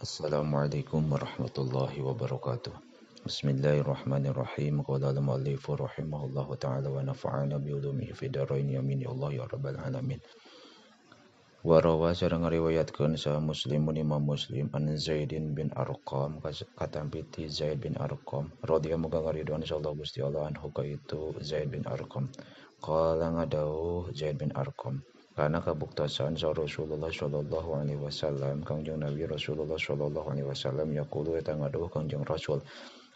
Assalamualaikum warahmatullahi wabarakatuh. Bismillahirrahmanirrahim. Qala al-mu'allifu rahimahullahu ta'ala wa nafa'ana bi ulumihi fid dharain amin ya Allah ya rabbal alamin. Wa rawa sareng ngariwayatkeun saha Muslimun Imam Muslim an Zaidin bin Arqam katampi ti Zaid bin Arqam radhiyallahu muga ngaridhoan insyaallah Gusti Allah anhu ka itu Zaid bin Arqam. Qala ngadawuh Zaid bin Arqam karena kabuktosan sa Rasulullah sallallahu alaihi wasallam Kangjeng Nabi Rasulullah sallallahu alaihi wasallam yaqulu eta ngadawuh Kangjeng Rasul,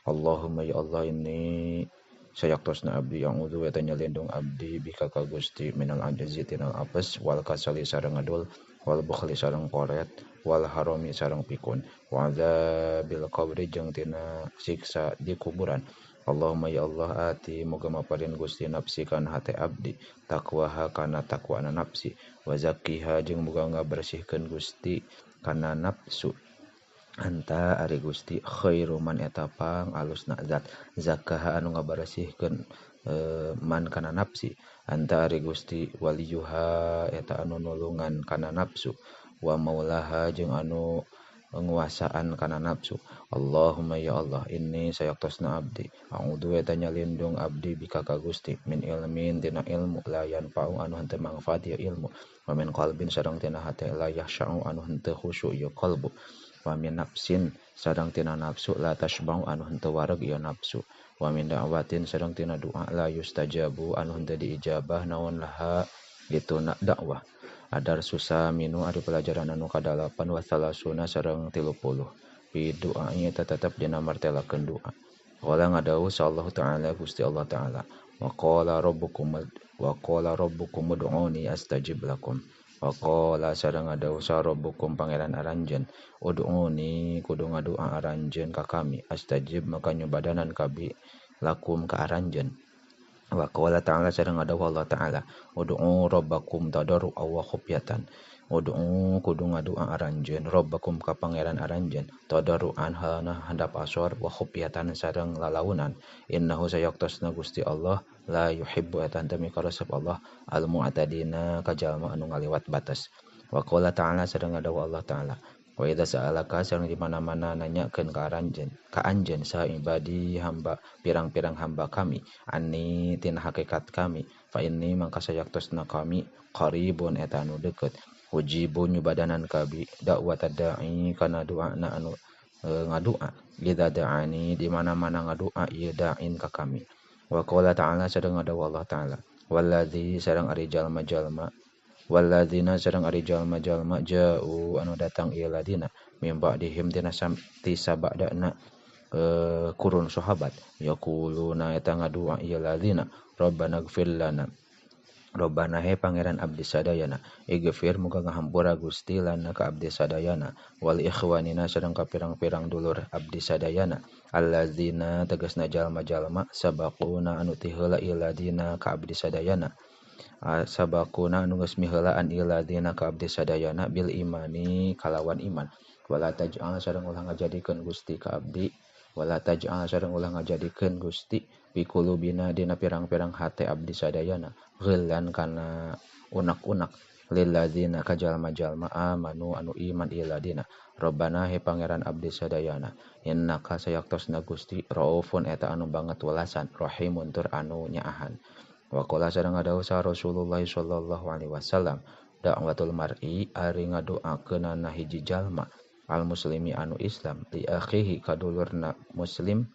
Allahumma ya Allah inni sayaktosna abdi yang udhu eta nyalindung abdi bika ka Gusti minal ajzi tinal apes wal kasali sareng ngadul wal bukhli sareng koret wal harami sareng pikun wa adzabil qabri jeung tina siksa di kuburan. Allahumma ya Allah ati muga maparin Gusti nafsi kana hate abdi taqwaha kana taqwana nafsi wa zakkiha jeung muga ngabersihkeun Gusti kana nafsu anta ari Gusti khairu man eta pang alusna zat zakkaha anu ngabersihkeun man kana nafsi anta ari Gusti waliyuha eta anu nulungan kana nafsu wa maulaha jeung anu nguasaan kana nafsu. Allahumma ya Allah inni sayaktosna abdi a'udzu eta nyalindung abdi bika ka Gusti min ilmin tina ilmu la yanfa'u anu henteu mangfaat ieu ilmu wa min qalbin sareng tina hate la yahsya'u anu henteu khusyu ieu qalbu wa min nafsin sareng tina nafsu la tashba'u anu henteu wareg ieu nafsu wa min da'watin sareng tina doa la yustajabu anu henteu diijabah naon laha itu nak dakwah. Adar susah minu ari pelajaran anu kadalapan wa salasuna sareng 30 fi doa eta tetep dina martelakeun doa. Qala ngadawuh sallallahu ta'ala Gusti Allah ta'ala wa qala rabbukum ud'uni astajib lakum wa qala sareng ngadawuh sa rabbukum pangeran aranjeun ud'uni kudu ngadoa aranjeun ka kami astajib maka nyubadanan kabi lakum ka aranjeun. Wa qala ta'ala sareng ngadawuh Allah ta'ala ud'u rabbakum tadarru'an wa khufyatan ud'u kudu ngadoa aranjeun rabbakum ka pangeran aranjeun tadarru'an hana handap asor wa khufyatan sareng lalaunan innahu sayaktosna Gusti Allah la yuhibbu eta henteu mikaresep Allah al mu'tadina ka jalma anu ngaliwat batas. Wa qala ta'ala sareng ngadawuh Allah ta'ala wa idza sa'alaka sareng di mana-mana nanyakeun ka anjeun saha ibadi hamba pirang-pirang hamba kami anni tina hakikat kami fa inni mangka sayaktosna kami qaribun eta anu deukeut ujibu nyubadanan kabi dakwata da'i kana doana anu ngadua idza da'ani di mana-mana ngadua ieu da'in ka kami. Wa qala ta'ala sareng ngadawuh Allah ta'ala wallazi sareng ari jalma-jalma walladzina sareng ari jalma-jalma ja'u anu datang ieu ladina mim ba'dihim tina ti sabadana kurun sahabat yaquluna eta ngadua ieu ladina rabbana ighfir lana rabbana he pangeran abdi sadayana ighfir muga ngahampura Gusti lana ka abdi sadayana wal ikhwanina sareng ka pirang-pirang dulur abdi sadayana alladzina tegasna jalma-jalma sabaquna anu ti heula ieu ladina ka abdi sadayana sabakuna anu geus miheulaan ieu ladina ka abdi sadayana bil imani kalawan iman wala taj'al sareng ulah ngajadikeun Gusti ka abdi wala taj'al sareng ulah ngajadikeun Gusti bi qulubina dina pirang-pirang hate abdi sadayana ghillan kana unak-unak lil ladzina ka jalma-jalma amanu anu iman ieu ladina Rabbana he pangeran abdi sadayana innaka sayaktosna Gusti raufun eta anu banget welasan rahimun tur anu nyaahan. Wa qala sareng ngadawuh sa Rasulullah sallallahu alaihi wasallam da'watul mar'i ari ngadoakeunana hiji jalma al muslimi anu Islam li akhihi kadulurna muslim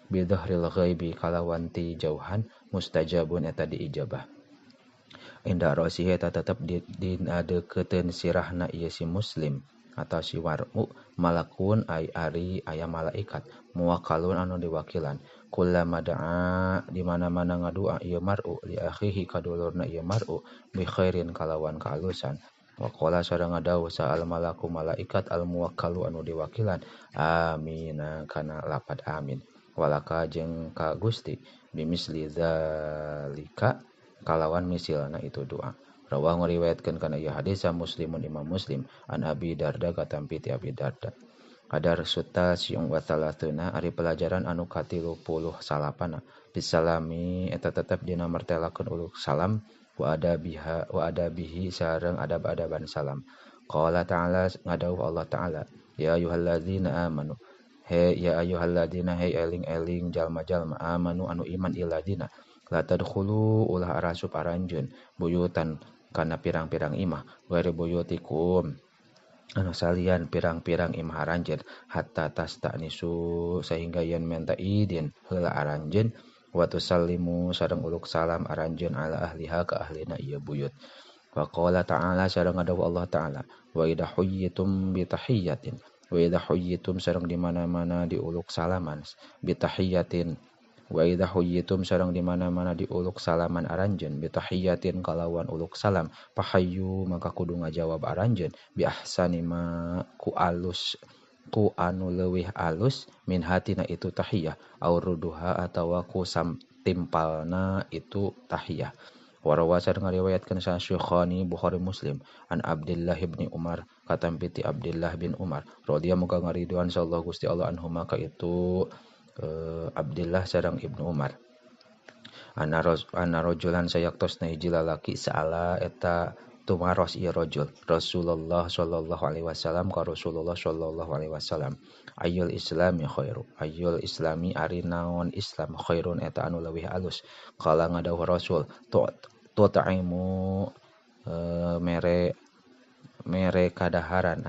bi dhahril ghaibi kalawan ti jauhan mustajabun eta diijabah inda rasihi eta tetep dina deukeuteuun sirahna ieu si muslim atau si warmu malakun ai ari aya malaikat muwakkalun anu diwakilan kullama da'a di mana-mana ngadua ieu mar'u li akhihi kadulurna ieu mar'u bi khairin kalawan kaalusan wa qala sareng ngadawuh sa al malaku malaikat al muwakkalu anu diwakilan amina kana lapad amin walaka jeung ka Gusti bimisli zalika kalawan misilna itu doa. Rawah ngariwayatkeun kana ieu hadis Muslimun Imam Muslim an Abi Darda katampi ti Abi Darda. Adar suta siung wa salasuna ari pelajaran anu ka-39 bisalami eta tetep dina martelakeun uluk salam wa adabiha wa adabihi sareng adab-adaban salam. Qala ta'ala ngadawuh Allah ta'ala Ya ayyuhalladzina amanu he ya ayyuhalladzina he eling-eling jalma-jalma amanu anu iman iladina la tadkhulu ulah arasup aranjeun buyutan kana pirang-pirang imah ghairi buyutikum anu salian pirang-pirang imah aranjeun hatta tastanisu sehingga yen menta idin heula aranjeun wa tusallimu sareng uluk salam aranjeun ala ahliha ka ahlina ieu buyut. Wa qala ta'ala sareng dawuh Allah ta'ala wa idha huyyitum bi tahiyyatin wa idha huyyitum sareng di mana-mana diuluk salaman bi tahiyyatin wa idha huyyitum sareng di mana-mana diuluk salaman aranjeun bi tahiyyatin kalawan uluk salam pahayyu maka kudu ngajawab aranjeun bi ahsani ma ku alus ku anu leuwih alus min hatina itu tahiyah au ruduha atawa ku timpalna itu tahiyah. Warawa sareng ngariwayatkeun sa Syekhani Bukhari Muslim an Abdullah bin Umar katampi ti Abdullah bin Umar radhiyallahu muga ngariduan sallallahu Gusti Allah anhuma ka itu Abdullah sareng Ibnu Umar. Ana rajulan sayaktosna hiji lalaki saala eta tumaros ieu rajul Rasulullah sallallahu alaihi wasallam ka Rasulullah sallallahu alaihi wasallam ayyul islami khairu ayyul islami ari naon Islam khairun eta anu leuwih alus kala ngadawuh Rasul tut'imu mere mere kadaharan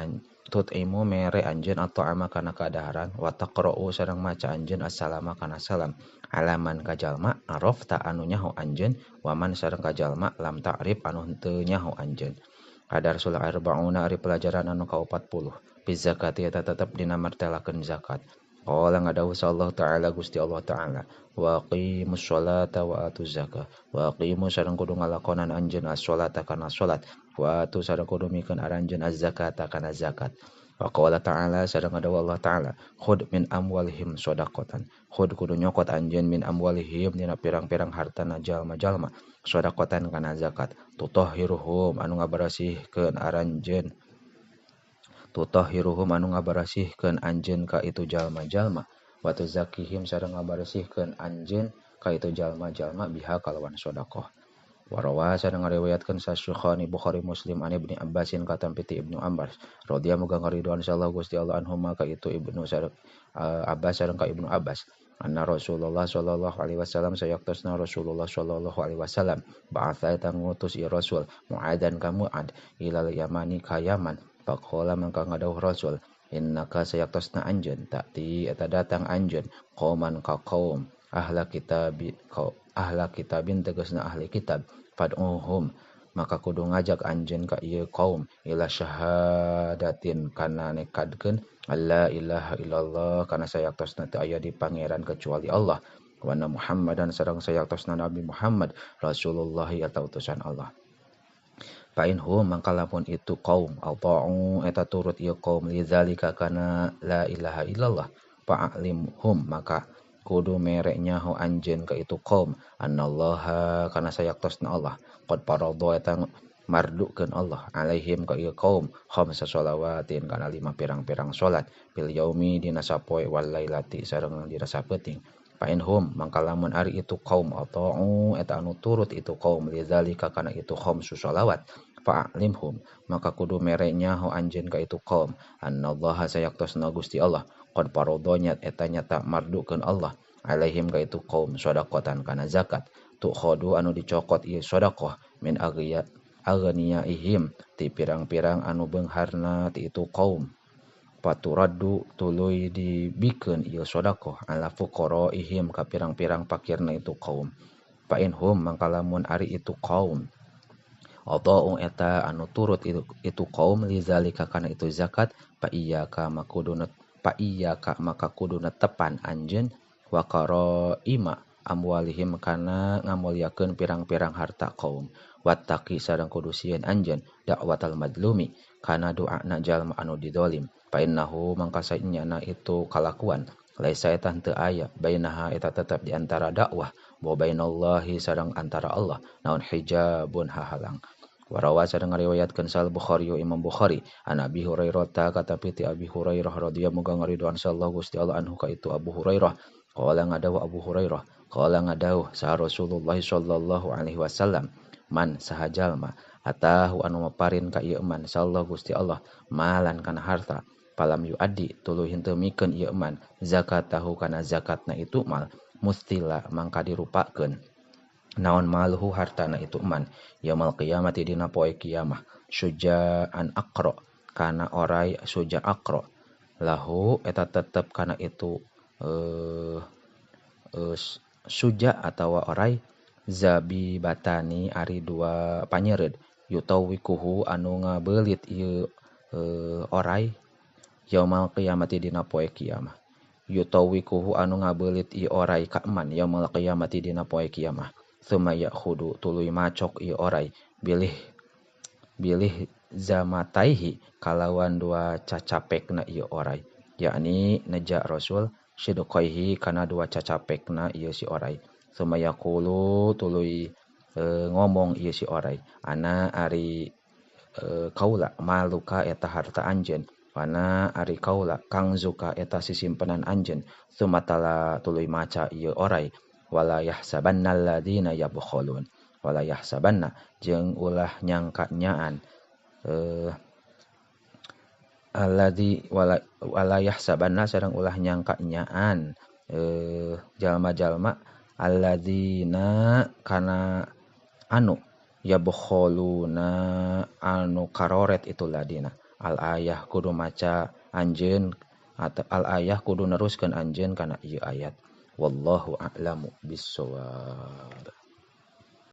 tut'imu mere anjeun atau ama kana kadaharan wa taqra'u sareng maca anjeun assalama kana salam alaman kajalma arafta anu nyaho anjeun waman sareng kajalma lam ta'rif anu henteu nyaho anjeun. Adarsul arba'una ari pelajaran anu ka-40 bi zakati eta tetep dina martelakeun zakat. Qala ngadawuh Allah ta'ala Gusti Allah ta'ala wa aqimus sholata wa atuz zakah wa aqimu sareng kudu ngalakonan anjeun as-sholata kana salat wa atu sareng kudu mikeun aranjeun az-zakata kana zakat. Wa qala ta'ala sareng ngadawuh Allah ta'ala khud min amwalihim shadaqatan khud kudu nyokot anjeun min amwalihim dina pirang-pirang hartana jalma-jalma shadaqatan kana zakat tutahhiruhum anu ngabarasihkeun aranjeun tutahhiruhum anu ngabarasihkeun anjeun ka itu jalma-jalma wa tuzakihim sareng ngabarasihkeun anjeun ka itu jalma-jalma biha kalawan sedekah. Warawa sareng ngariwayatkeun sa Syekhani Bukhari Muslim an Ibnu Abbasin katampi ti Ibnu Abbas radhiyallahu muga ngariduan sallallahu Gusti Allah anhuma ka itu Ibnu Abbas sareng ka Ibnu Abbas anna Rasulullah sallallahu alaihi wasallam sayaktosna Rasulullah sallallahu alaihi wasallam ba'atha eta ngutus ieu Rasul Mu'adan ka Mu'ad ilal Yamani ka Yaman faqala mangka ngadawuh Rasul innaka sayaktosna anjeun ta'ti eta datang anjeun qauman ka qaum ahla kitabi ahla kitabin tegasna ahli kitab fad'uhum maka kudu ngajak anjeun ka ieu kaum ila syahadatin kana nekadkeun alla ilaha illallah kana sayaktosna teu aya di pangeran kecuali Allah wa anna Muhammadan sareng sayaktosna Nabi Muhammad Rasulullah eta utusan Allah. Fa in hum mangka lamun itu kaum ata'u eta turut ieu kaum lidzalika kana la ilaha illallah fa'alimhum maka kudu mere nyaho anjeun ka itu kaum annallaha kana sayaktosna Allah qad farada eta mardukeun Allah alaihim ka ieu kaum khamsa sholawatin kana 5 pirang-pirang salat fil yaumi dina sapoe wal lailati sareng dina sapeuting. Fa in hum mangka lamun ari itu kaum ata'u eta anu turut itu kaum lidzalika kana itu khamsu sholawat fa'alimhum maka kudu mere nyaho anjeun ka itu kaum annallaha sayaktosna Gusti Allah qad faradha eta nyata mardukeun Allah alaihim ka itu kaum shadaqatan kana zakat tukhadu anu dicokot ieu sedekah min aghniyaihim ti pirang-pirang anu beungharna ti itu kaum paturaddu tuluy dibikeun ieu sedekah ala fuqaraihim ka pirang-pirang pakirna itu kaum fa in hum mangka lamun ari itu kaum atau eta anu turut itu kaum lizalika kana itu zakat fa iyyaka maka kudu netepan anjeun wa qaraima amwalihim kana ngamuliakeun pirang-pirang harta kaum wattaqi sareng kudu sieun anjeun dakwatal madlumi kana doana jalma anu didolim fa innahu mangka saenyana itu kalakuan laisa eta henteu aya bainaha eta tetep di antara dakwah wa bainallahi sareng antara Allah naon hijabun hahalang. Warawa sareng ngariwayatkeun Sal Bukhari Imam Bukhari an Abi Hurairah ta katapi ti Abi Hurairah radhiyallahu muga ngariduan sallallahu Gusti Allah anhu ka itu Abu Hurairah qala ngadawuh Abu Hurairah qala ngadawuh sa Rasulullah sallallahu alaihi wasallam man saha jalma atahu anu maparin ka ieu man sallallahu Gusti Allah malan kana harta Palam yuaddi tuluy henteu mikeun ieu man zakatahu kana zakatna itu mal mustila mangka dirupakeun naon maluhu hartana itu man yaumul qiyamati dina poe kiamah syuja'an aqra kana orai suja aqra lahu eta tetep kana itu suja atawa orai zabibatani ari dua panyereud yutawikuhu anu ngabeulit ieu orai yaumul qiyamati dina poe kiamah yutawikuhu anu ngabeulit ieu orai ka man yaumul qiyamati dina poe kiamah summa ya'khudu tuluy macok ieu orai bilih zamataihi kalawan dua cacapekna ieu orai yakni neja rasul sidqaihi kana dua cacapekna ieu si orai summa yaqulu tuluy ngomong ieu si orai ana ari kaula maluka eta harta anjeun wana ari kaula kangzuka eta sisimpenan anjeun summa tala tuluy maca ieu orai wala yahsabanna alladziina yabkhalun wala yahsabanna jeung ulah nyangka nyaan alladzi wala yahsabanna sareng ulah nyangka nyaan jalma-jalma alladzina kana anu yabkhaluna anu karoret itu ladina al ayah kudu maca anjeun atau al ayah kudu neruskeun anjeun kana ieu ayat. Wallahu a'lamu bissawab.